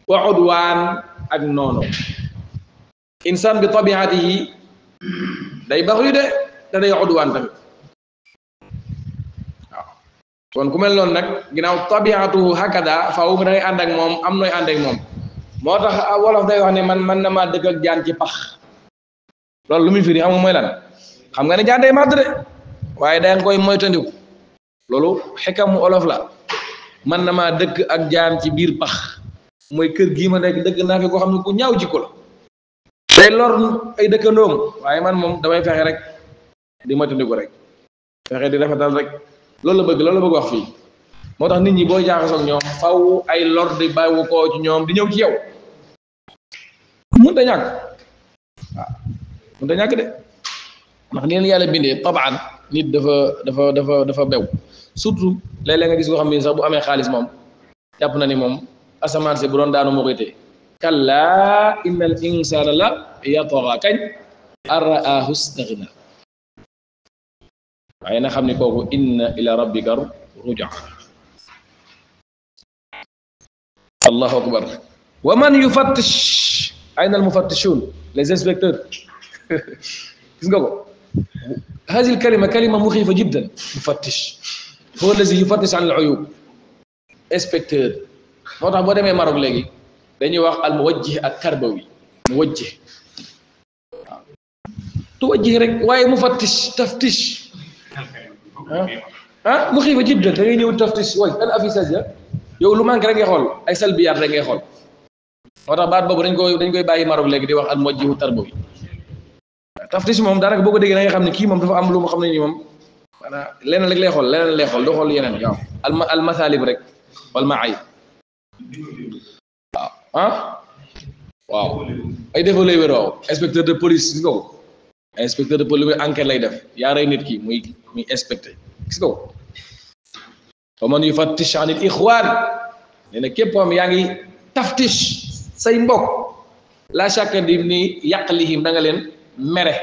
Speaker 1: wa udwaan ak noono insaan bi tabiatihi day baxi de te day udwaan tamit waaw kon ku mel noonu nag ginnaaw tabiatuhu hakada faaw da ngay ànd ak moom am nooy ànd ak moom moo tax wolof day wax ne man na maa dëkk ak jaan ci pax loolu lu muy firi xam nga mooy lan xam nga ne jaan day màtt de waaye da nga koy moytandiku loolu xikamu olof la man na maa dëkk ak jaan ci biir pax mooy kër gii ma nekk dëkk naa fi koo xam ne ku ñaaw jikko la day lor ay dëkkandoom waaye man moom damay fexe rek di moytandiku rek fexe di rafetal rek loolu la bëgg wax fii moo tax nit ñi boo jaaxasoo ak ñoom faw ay lor di bàyyi ko ci ñoom di ñëw ci yow mënut a ñàkk waaw mënut a ñàkk de ndax ni leen yàlla bindee tabaan nit dafa bew surtout léeg-léeg nga gis koo xam ne sax bu amee xaalis moom jàpp na ni moom asamaan si bu doon daanu moo koy téye kallaa innal insaana la yatghaa kañ an ra'aahu istaghna waaye na xam ni kooku inna ila rabbika rujaa allahu akbar wa man yufattish ayna almufattishun les inspecteurs gis nga ko هذه الكلمة كلمة مخيفة جدا مفتش هو الذي يفتش عن العيوب inspecteur moo tax boo demee Maroc léegi dañuy wax al muwajjih ak tarbawi muwajjih waaw tuwajjih rek waaye mufattish taftish مخيفة جدا da ngay ñëw taftish way an affichage ya yow lu manqué rek ngay xool ay salbiyaat rek ngay xool moo tax baat boobu dañ koy bàyyi Maroc léegi di wax al muwajjihu tarbawi taftish moom daanaka boo ko déggee da nga xam ne kii moom dafa am lu mu xam ne nii moom maanaam leneen rek lay xool doo xool yeneen waaw al masalib rek wal maayib waaw waaw ay defoo lay wér waaw inspecteur de police gis nga ko inspecteur de police enquête lay def yaa rey nit ki muy inspecté gis nga ko wa man yufattish an al ixwaan nee na képp am yaa ngi taftish say mbokk la shakka di ni yàqlihim da nga leen mere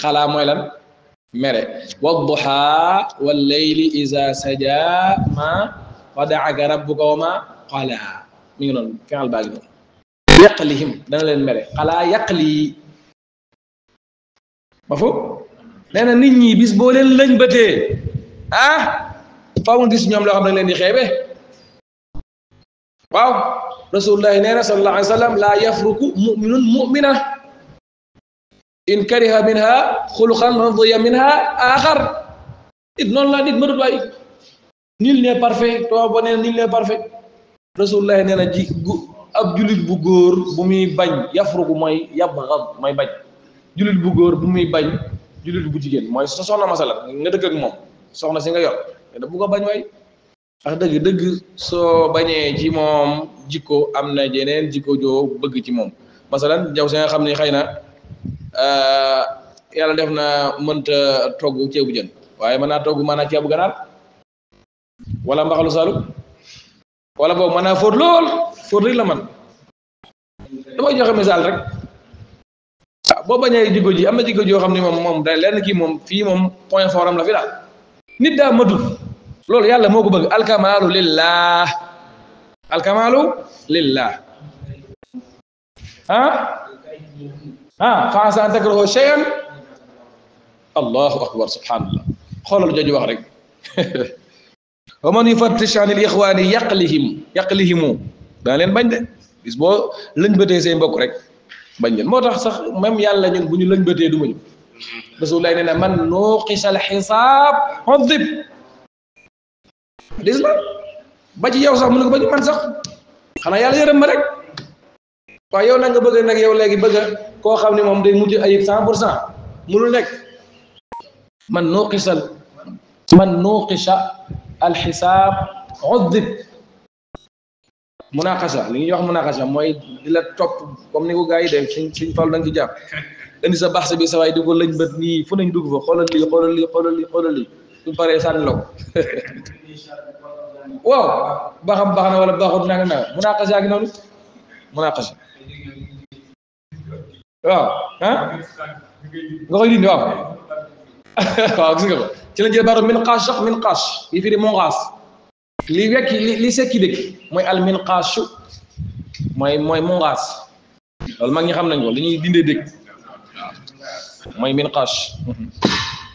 Speaker 1: xalaa mooy lan mere wadduha wal layli iza saja ma wada'aka rabbuka wa ma qala mi ngi noonu fexal baa ngi noonu yaqlihim dana leen mere xalaa yaqli ma fo nee na nit ñi bis boo leen lëñ bëtee faaw nga gis ñoom loo xam ne leen di xeebe waaw rasulullahi nee na sallallahu alayhi wa sallam laa yafruku muminun mumina in kariha minha xuluqan radiya minha axar nit noonu la nit mënut waay nul n'est parfait toi boo nee nul n'est parfait rasulullahi nee na ab julit bu góor bu muy bañ yafruku mooy yabghad mooy bañ julit bu góor bu muy bañ julit bu jigéen mooy sa soxna masala nga dëkk ak moom soxna si nga yor da bu ko bañ way wax dëgg soo bañee ci moom jikko am na jeneen jikko joo bëgg ci moom masalan jaw si nga xam ne xëy na yàlla def na mënta togg ceebu jën waaye mën naa togg maanaam ceebu ganaar wala mbaxalu salum wala boobu mën naa fóot rek la man damay joxe misaal rek boo bañee jikko ji am na jikko joo xam ne moom da lenn kii moom fii moom point fort am la fi daal nit daa matul loolu yàlla moo ko bëgg alkamaalu lillah fa asaa an takrahu shay'an allahu akbar subhanallah xoolal jooju wax rek wa man yufattish an al ixwaani yaqlihimu daa leen bañ de bis boo lëñbëtee say mbokk rek bañ leen moo tax sax même yàlla ñun bu ñu lëñbëtee du mañu rasulullah nee na man nuqisha al xisaab udib dis la ba ci yow sax mu ne ko ba ci man sax xanaa yàlla yërëm ma rek waaye yow nag nga bëgg nag yow léegi bëgg koo xam ne moom day mujj ayib 100% mënul nekk man nuqisha al xisaab udib munaqasha li ñuy wax munaqasha mooy di la topp comme ni ko gars yi def suñ fal da nga ci jàpp indi sa baax bi sa waay di ko lëñ bët nii fu nañ dugg fa xoolal lii suñ paree sànni la ko waaw baax na wala baaxut naa nga munaqasha gi noonu munaqasha waaw nga koy dindi waaw waaw gis nga ko ci lañ jël baatu minqash yi firi monqaas li wekki li sekki dëkk mooy al minqash mooy monqaas loolu mag ñi xam nañ ko li ñuy dindee dëkk mooy minqash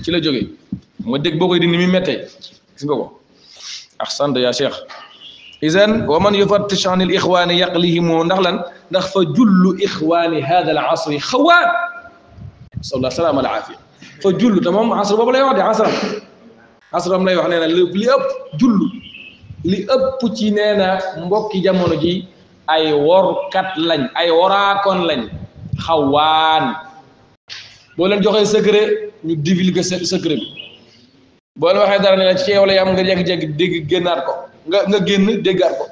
Speaker 1: ci la jógee mooy dëkk boo koy dindi mi mettee gis nga ko ahsant ya cheikh izan wa man yufattish an al ixwaani yaqlihimu ndax fa jullu ixwaani hada al asri xawaan sallallahu salaam al aafiya fa jullu te moom asr boobu lay wax de asram lay wax nee na li ëpp ci nee na mbokki jamono ji ay workat lañ ay woraakoon lañ xawaan boo leen joxee secret ñu divulguer secret bi boo leen waxee dara ne la ci yow la yam nga jékki-jékki dégg génnaat ko nga génn déggaat ko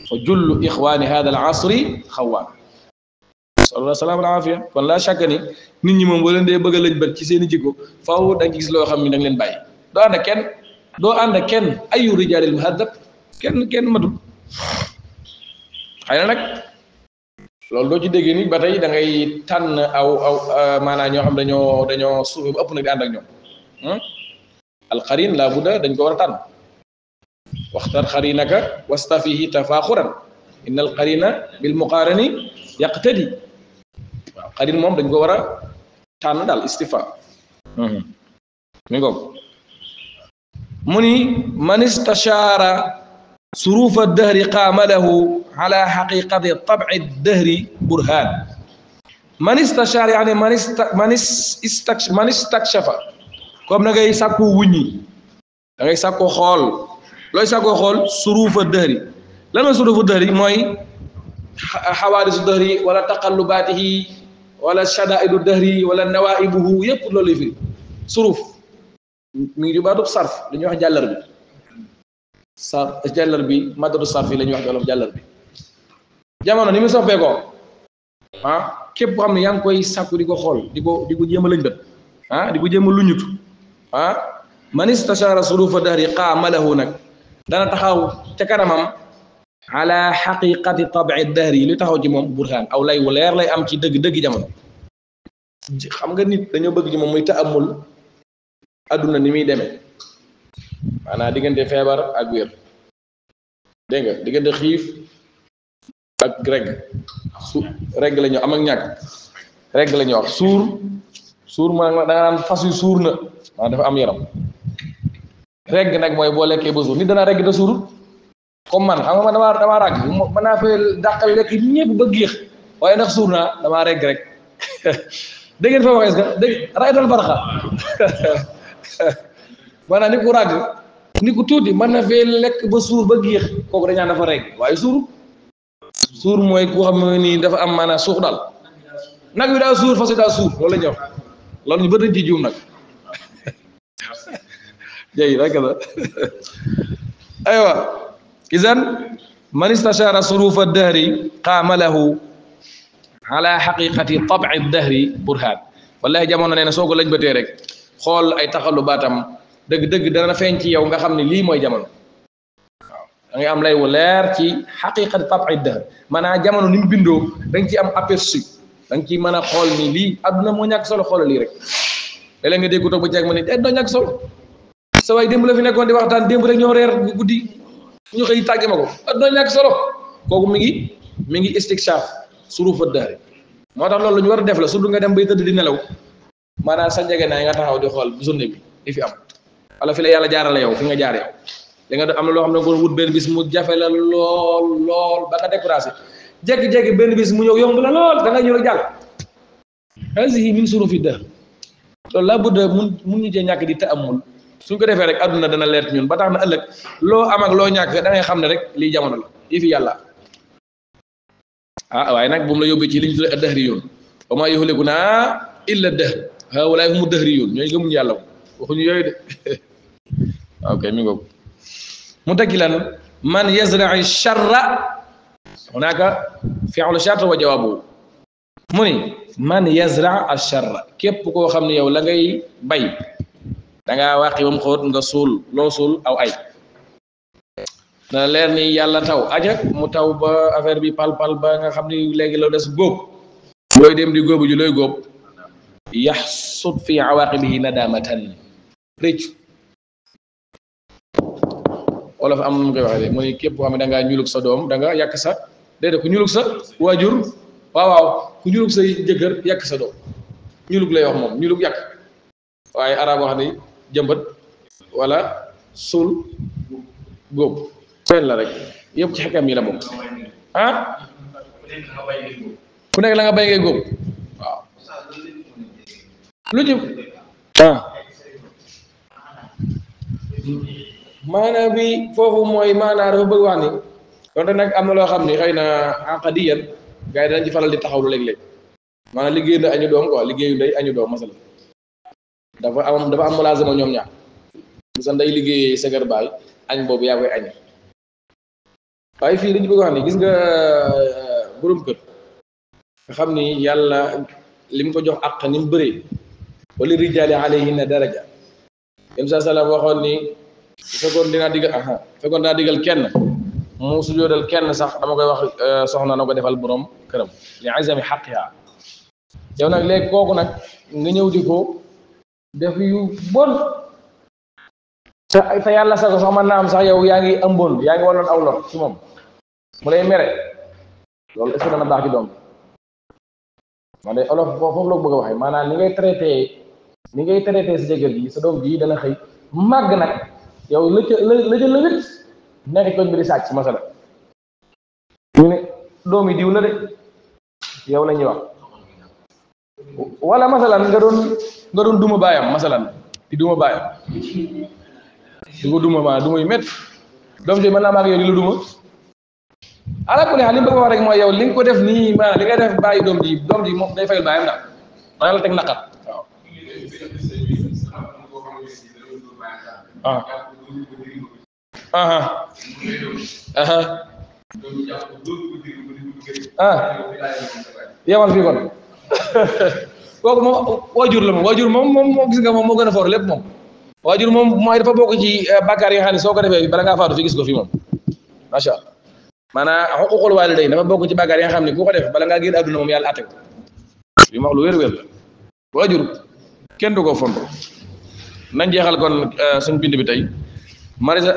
Speaker 1: fa jullu ixwaani hada al asri xawaan sallallahu salaam al aafiya kon la shakka ni nit ñi moom boo leen dee bëgg lañ bët ci seen i jikko faaw da nga gis loo xam ni da nga leen bàyyi doo ànd ak kenn ayu rijaalil muhaddab kenn matul xëy na nag loolu doo ci déggee ni ba tey da ngay tànn aw maanaam ñoo xam dañoo suufe bu ëpp nag di ànd ak ñoom alqarin laa budda dañ ko war a tànn waxtar xarinaka wastafihi tafaaxuran inna alqarina bil muqaarani yaqtadi waaw xarin moom dañ ko war a tànn daal istifa mi ngoog mu ni man istashaara surufa dahri qaama lahu ala xaqiqati tabci dahri burhaan man istashaara yaani man istakshafa comme na ngay sàkku wuññi da ngay sàkku xool looy sàkku xool surufa dahri lan mooy surufu dahri mooy xawaadisu dahri wala taqallubaatihi wala shadaidu dahri wala nawaibuhu yépp loolu lay firi suruf mi ngi baatub sarf la ñuy wax jàllar bi madatu sarf yi la ñuy wax jolof jàllar bi jamono ni mu soppeekoo képp xam ne yaa ngi koy sàkku di ko xool di ko jéem a lëñ bët di ko jéem a luñut man istashara surufa dahri qaama lahu nag dana taxaw ca kanamam ala xaqiqati tabi dahri li taxaw ci moom burhaan aw lay wu leer lay am ci dëgg jamono xam nga nit dañoo bëgg ci moom muy taamul adduna ni muy demee maanaam diggante feebar ak wér dégg nga diggante xiif ak regg la ñu am ak ñàkk regg la ñu wax suur ma da nga naan fas yu suur na maanaam dafa am yaram regg nag mooy boo lekkee ba suur nit dana regg da suurut comme man xam nga man damaa ràgg mën naa fee dàqal lekk ñëpp ba géex waaye ndax suur naa damaa regg rek dégg ngeen fa waxee est-ce que dégg raytal barxa maanaam nit ku ràgg nit ku tuuti mën na fee lekk ba suur ba géex kooku dañaan dafa regg waaye suuru suur mooy ku xam ne nii dafa am maanaam suux daal nag wi daa suur fas yi daa suur loolu la ñuy wax loolu ñu bëri nañ ci juum nag jëy rek la aywa izan man istashara surufa dahri qaama lahu ala haqiqati tab'i dahri burhan wallahi jamono nee na soo ko lañ bëtee rek xool ay taxalu baatam dëgg-dëgg dana feeñ ci yow nga xam ne lii mooy jamono waaw da ngay am lay wu leer ci haqiqati tab'i dahr maanaam jamono ni mu bindoo da nga ci am aperçu da nga ciy mën a xool ni lii adduna moo ñàkk solo xoolal lii rek léeg-léeg nga dégg ko toog ba jeeg ma ne doo ñàkk solo sa waay démb la fi nekkoon di waxtaan démb rek ñoo reer guddi ñu xëy tàgge ma ko adduna ñàkk solo kooku mi ngi istikshaaf surufa dahri moo tax loolu lu ñu war a def la surtout nga dem bay tëdd di nelaw maanaam sa njege naay nga taxaw di xool journée bi di fi am wala fi la yàlla jaarale yow fi nga jaar yow li nga am na loo xam ne ko wut benn bis mu jafe la lool ba nga découragé jékki-jékki benn bis mu ñëw yomb la lool da nga ñëw rek jàll hazihi min surufi dahr loolu laa bëgg mun ñu cee ñàkk di ta'ammul suñ ko defee rek adduna dana leer ñun ba tax na ëllëg loo am ak loo ñàkk da ngay xam ne rek lii jamono la yi fi yàlla waaye nag bu mu la yóbbee ci liñ tuddee ad-dahriyuun wa maa yuhlikunaa illa ad-dahr haa'ulaa'i humu ad-dahriyuun ñooy gëmuñu yàlla waxuñu yooyu de ok mi ngoog mu tekki lan man yazra'i sharra hunaaka fi'lu shart wa jawaabuhu mu ni man yazra' ash-sharra képp koo xam ne yow la ngay bay da ngaa wàqi ba mu xóot nga suul loo suul aw ay na leer ni yàlla taw aja mu taw ba affaire bi pal ba nga xam ni léegi la des góob looy dem di góobu ji looy góob yaxsud fi awaqibihi nadamatan rëccu wala fa am nu mu koy waxee de mu ni képp koo xam ne da ngaa ñulug sa doom da nga yàq sa déedéet ku ñulug sa waajur waaw ku ñulug sa jëkkër yàq sa doom ñulug lay wax moom ñulug yàq waaye arab wax ni jëmbat wala suul góob fen la rek yëpp ci xekam yi la moom ku nekk la nga bay ngay góob waaw lu ci maanaam bi foofu mooy maanaam dafa bëgg wax ni donte nag am na loo xam ni xëy na aqadiyan gars yi dañ ci faral di taxawlu léeg-léeg maanaam liggéey na añu doom quoi liggéeyu ndey añu doom masala dafa am mulaazama ñoom ñaar bu sa ndey liggéeyee sagar baay añ boobu yaa koy añ waaye fii dañu bëgg wax ni gis nga borom kër nga xam ni yàlla li mu ko jox àq ni mu bëree wala rijaali alayhinna daraja yém sa salaam waxoon ni fekkoon dinaa digal kenn mu sujjóotal kenn sax dama koy wax soxna na ko defal borom këram li azami xaqiha yow nag léegi kooku nag nga ñëw di ko def yu bon te yàlla sax mën naa am sax yow yaa ngi ëmboon yaa ngi wanoon aw lor ci moom mu lay mere loolu est-ce que dana baax ci doom man de olof foofu la ko bëgg a waxee maanaam ni ngay traité sa jëkkër ji sa doom ji dana xëy màgg nag yow la wét nekk koñ bi di sàcc masala ñu ne doomi diw la de yow la ñuy wax wala masalan nga doon duma baayam masalan di duma baayam di ko duma ma duma yu métti doom ji mën naa màgg yow di la duma ala kulli xaal li bëgg a wax rek mooy yow li nga ko def nii maanaam li nga def bàyyi doom ji moom day fayal baayam daal maanaam la teg naqar waaw yemal fii kon kooku moom waajur la moom gis nga moom moo gën a foor lépp moom waajur moom mooy dafa bokk ci bàkkaar yi nga xam ne soo ko defee bala ngaa faatu fi gis ko fii moom macha allah maanaam xuququl waalidayn dafa bokk ci bàkkaar yi nga xam ne ku ko def bala ngaa génn àdduna moom yàlla atte ko li ma wax lu wér-wér la waajur kenn du ko fonto nañ jeexal kon suñ bind bi tey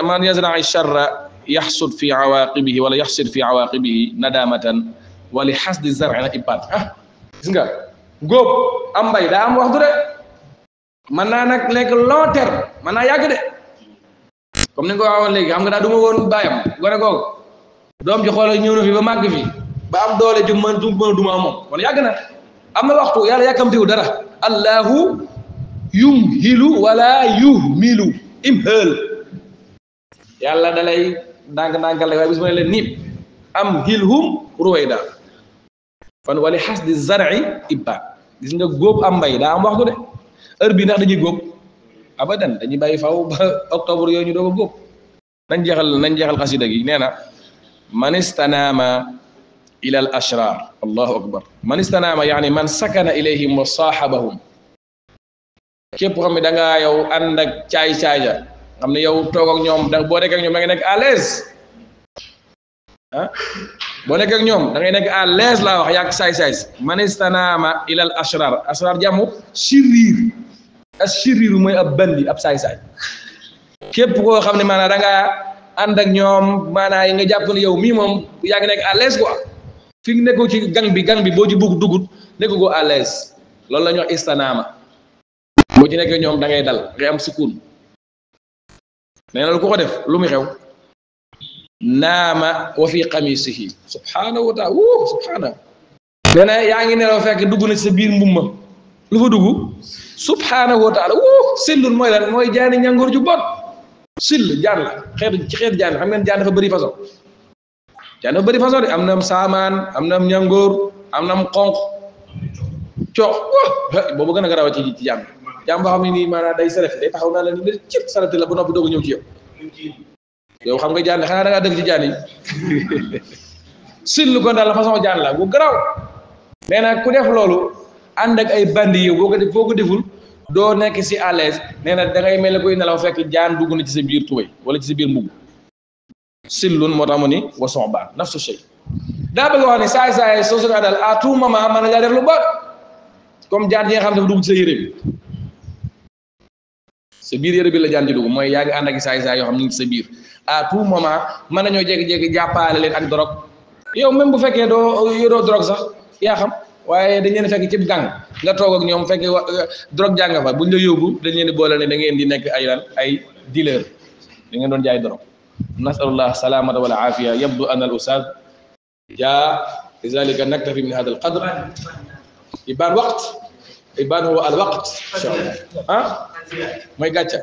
Speaker 1: man yazra sharra yaxsud fi awaqibihi wala yaxsid fi awaqibihi nadamatan wa li xasdi zar'i na ibbaat gis nga góob am mbay daa am waxtu de mën naa nag lekk long terme mën naa yàgg de comme ni nga ko waxoon léegi xam nga daa duma woon bàyyam gone googu doom ji xoolal ñëw na fi ba màgg fi ba am doole ju mën a duma moom kon yàgg na am na waxtu yàlla yàkkamtiwu dara allahu yumhilu wala yuhmilu imhal yàlla dalay ndànk-ndànkal la waaye bis bu ne leen niib amhilhum ruwayda fan wali hasdi zar'i ibba gis nga góob am mbay daa am waxtu de heure bi ndax dañuy góob abadan dañuy bàyyi faaw ba octobre yooyu ñu doog a góob nañ jeexal xasida gi nee na man istanaama ila al ashrar allahu akbar man istanaama yaani man sakana ilayhim wa saahabahum képp xam ne da ngaa yow ànd ak caay-caay ja xam ne yow toog ak ñoom da boo nekk ak ñoom da ngay nekk à l'aise ah boo nekk ak ñoom da ngay nekk à l'aise laa wax yàgg saay-saay man istanaama ila al ashrar ashrar jàmmu shiriir as shiriir mooy ab bandi ab saay-saay képp koo xam ne maanaam da ngaa ànd ak ñoom maanaam yi nga jàpp ne yow mii moom yaa ngi nekk à l'aise quoi fi nga nekkoo ci gang bi boo ci bugg dugut nekk ko à l'aise loolu la ñuy wax istanaama boo ci nekkee ñoom da ngay dal ngay am sukun nee na lu ko def lu mu xew naama wa fi qamisihi subhanahu wa taala subhana nee na yaa ngi nelaw fekk dugg na ci sa biir mbumma lu fa dugg subhanahu wa taala sillun mooy lan mooy jaani ñangoor ju bon sill jaan la xeetu jaan xam ngeen jaan dafa bëri façon jaan dafa bëri façon de am na saamaan am na ñangoor am na xonq coox boobu gën a garaaw ci jaan jaan boo xam ne nii maanaam day saref day taxaw naa la ni ci sarati la bu noppi doog a ñëw ci yow xam nga jaan xanaa da ngaa dëgg ci jaan yi sill kon daal façon jaan la bu garaaw nee na ku def loolu ànd ak ay bandi yi boo ko deful doo nekk si à l'aise nee na da ngay mel ne koy nelaw fekk jaan dugg na ci sa biir tubéy wala ci sa biir mbubb sillun moo tax mu ni wason baan nafsu shay daa bëgg wax ne saay soo sogaa daal à tout moment mën na ngaa def lu bon comme jaan ji nga xam ne dafa dugg ci sa yére bi sa biir yére bi la jaan ji dugg mooy yaa ngi ànd ak saay yoo xam ne ñu ngi ci sa biir à tout moment mën nañoo jékki-jékki jàppaale leen ak drogue yow même bu fekkee doo yoroo drogue sax yaa xam waaye dañ leen fekk ci gang nga toog ak ñoom fekk drogue jàng fa buñ la yóbbu dañ leen di boole ne da ngeen di nekk ay dealer da ngeen doon jaay drogue nasalullah salamata wal afiya yabdu an al ustad jaa lizalika naktafi min hada al qadr ibaan waqt ibaan huwa al waqt insha allah mooy gàcca